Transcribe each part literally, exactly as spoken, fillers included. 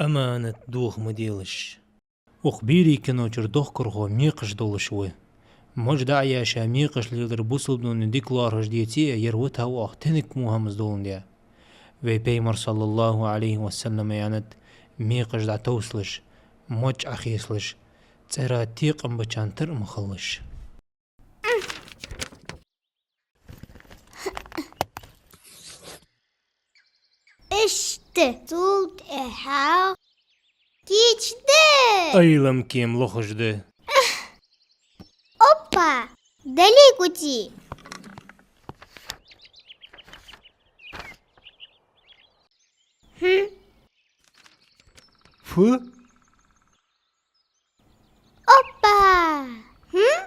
Аманат доха ма делаш. Укх берий кино чура дохкархо мекхаш долаш ва. Маж дӀа а яьша, мекхаш лелар бусалба дина дика лоархӀаш деце а, ер вита ва оаха тӀехьенга во хӀамаца доландаь. Вай Пайхамара, саллаллахӀу Ӏалайхи ва саллам, аьннад: мекхаш дӀатовсалаш, маж Ӏохесалаш, цӀера текъам бачарна тара ма хилалаш. Иштта, цул тӀехьагӀа кийчде. Айлам-кема лохаш да. Опа! Далий куций. Хм. Фу? Опа! Хм?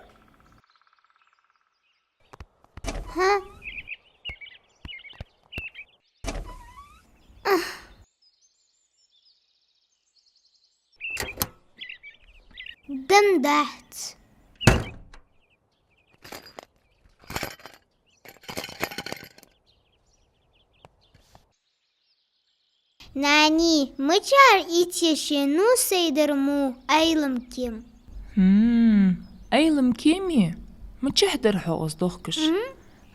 Ха? Ах. Дам дахьц. Нани, мичара ийцай ший Нусай дар мо Айлам-кема? Хм, Айлам-кема? Мичахьа дар хьогӀ из дохкаш? Мгм.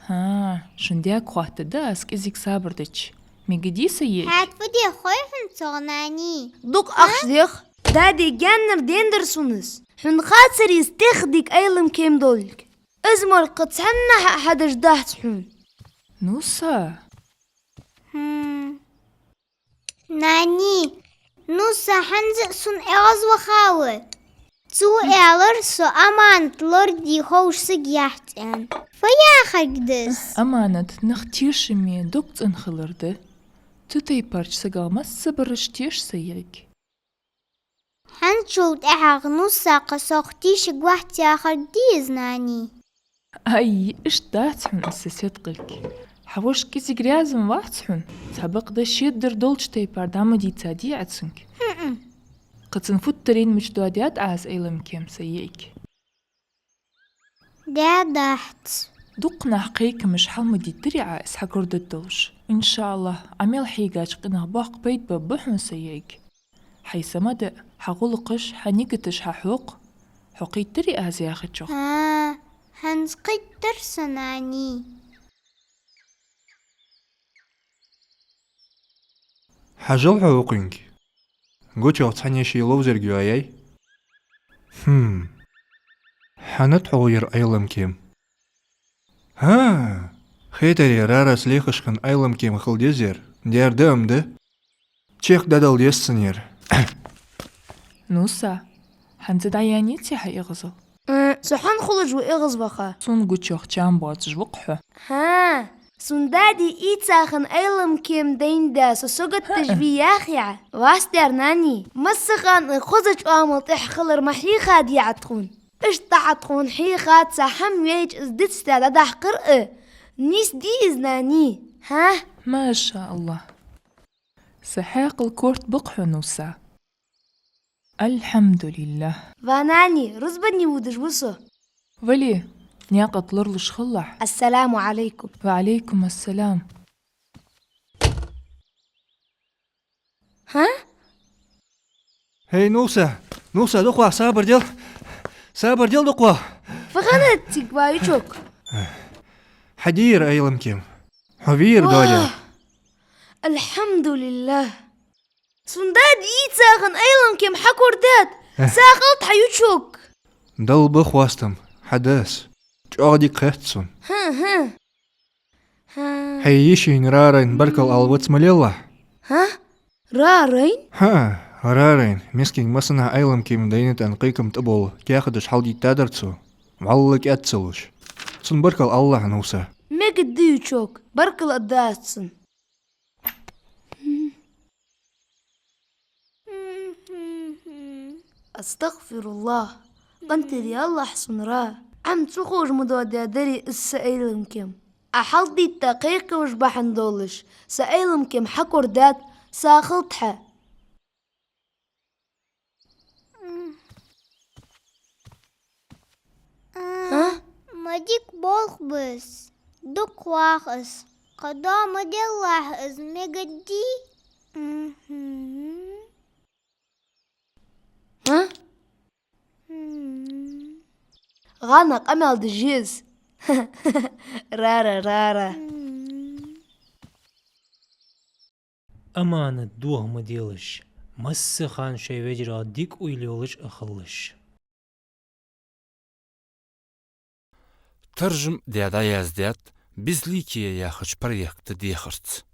ХӀа, шун даьга хоаттаргда аз кӀезига сабар дича. Мегаргдий са йиӀиг? ХӀаьта фу де хой хьона цох, Нани? Дукха ахча дех. Дади гаьннара деннадар сона из. Хьона хацарий из тӀехдика Айлам-кема долга? Из мара кхы цхьаннахьа а хьадеш дац хьона. Нуса? Хм. Нани, Нуса хӀанз а сона эгӀазвахав. Цо аьлар, со аманат лораде ховш саг яц аьнна. Фу яхаргда из? Аманат нах тешаме, дог цӀена хилар да. Цу тайпарча сагах массабараш теша са йиӀиг. ХӀанзчул тӀехьагӀа Нуса кхы сох тийша вац яхаргдий из, Нани? Ай, иштта дац хьона из са седкъилг. Хьа воша кӀезига раьза вац хьона. Цхьабакъда шедар долча тайпара дӀа ма дийцадий Ӏа цунга. ХӀм-м. Кхы цун футтарен мича доадаьд Ӏа из Айлам-кема, са йиӀиг? Даьдац. Дукха наьха кхайкамаш хьалмадийтарий Ӏа из хьакорадергдолаш? ИншааллахӀ, Ӏа мел хьийгача къинах боккха пайда ба хьона, са йиӀиг. Хьай са ма даа, хьа гӀулакхаш, хьа нигаташ хьахьокх. Хьо кхийттарий аз яхачох? ХӀа, хӀанз кхийттар со, Нани. Хьажал хьо укхунга. Гучох цхьанне ший ловзарг йоаяьй. Хм. ХӀана тхьогӀ яр Айлам-кема? ХӀа! Хетарий, Рарас лехаш хинна Айлам-кема хила дезар, дера да-м да. Чехка дӀадала деза цунна ер. Нуса, хӀанз дӀаяьннай ци хьа эгӀазал? Э, со хьан хулаш ва эгӀазваха? Сона гучох чам боацаш ва-кх хьо. ХӀа, сона дади ийца хинна Айлам-кема дайндаь со сагота деш вий яхий Ӏа? Вац дера, Нани. Массахана хозача оамал тӀехьа хилар ма хьийхадий Ӏа тхона. Иштта Ӏа тхона хьийхаца хӀама вайча из дицдаь дӀадахкар а, нийса дий из, Нани? ХӀа? МашааллахӀ. Са хьаькъал корта ба-кх хьо, Нуса. АлхьамдулиллахӀ. Ва, Нани, рузбане водаш ва со. Вали, наькъа тӀа лоралуш хилалахь. Ассаламу Ӏалайкум. Ва Ӏалайкум ассалам. ХӀа? ХӀей, Нуса, Нуса, дукха ваха, сабар дел. Сабар дел, дукха ваха. Фу хиннад цига, ва ючок? Хьадийр Айлам-кема. Хьо вийр Ва! Доля. АлхьамдулиллахӀ. Сона дади ийца хинна Айлам-кема хьакорадад. Э. Сагот хьа, ючок. Далла ба хоастам, хьадас. ЧӀоагӀа дика хет сона. ХӀа, хӀа. ХӀа. Хьай йишийна Рарайна баркал ала вац ма лелахь. ХӀа? Рарайна? ХӀа, Рарайна. Мискинга массанахьа Айлам-кема дайнад аьнна кхайкам тӀаболла каьхаташ хьалдийттадар цо. ВӀалла кӀаьд ца луш. Цунна баркал алалахь, Нуса. Мегаргда, ючок, баркал а дац цунна. АстагӀфируллахӀ. КъинтӀера ялалахь сона, Ра. Ӏам цу хожа ма доадаь дарий из са Айлам-кема. Ӏа хьалдийттад кхайкамаш бахьан долаш, са Айлам-кема хьакорадад, сагот хьа. А? Ма дика болх ба из. Дукха вах из. Кхы доа ма деллахь из, мегаргдий? Мгм. А? ГӀана къамаьл де еза. Рара, рара. Аманат доха ма делаш, масса хана шоай ведарах дика уйла йолаш а хилалаш. Таржам даь дӀаяздаьд «Безликие» яхача проекта дехарца.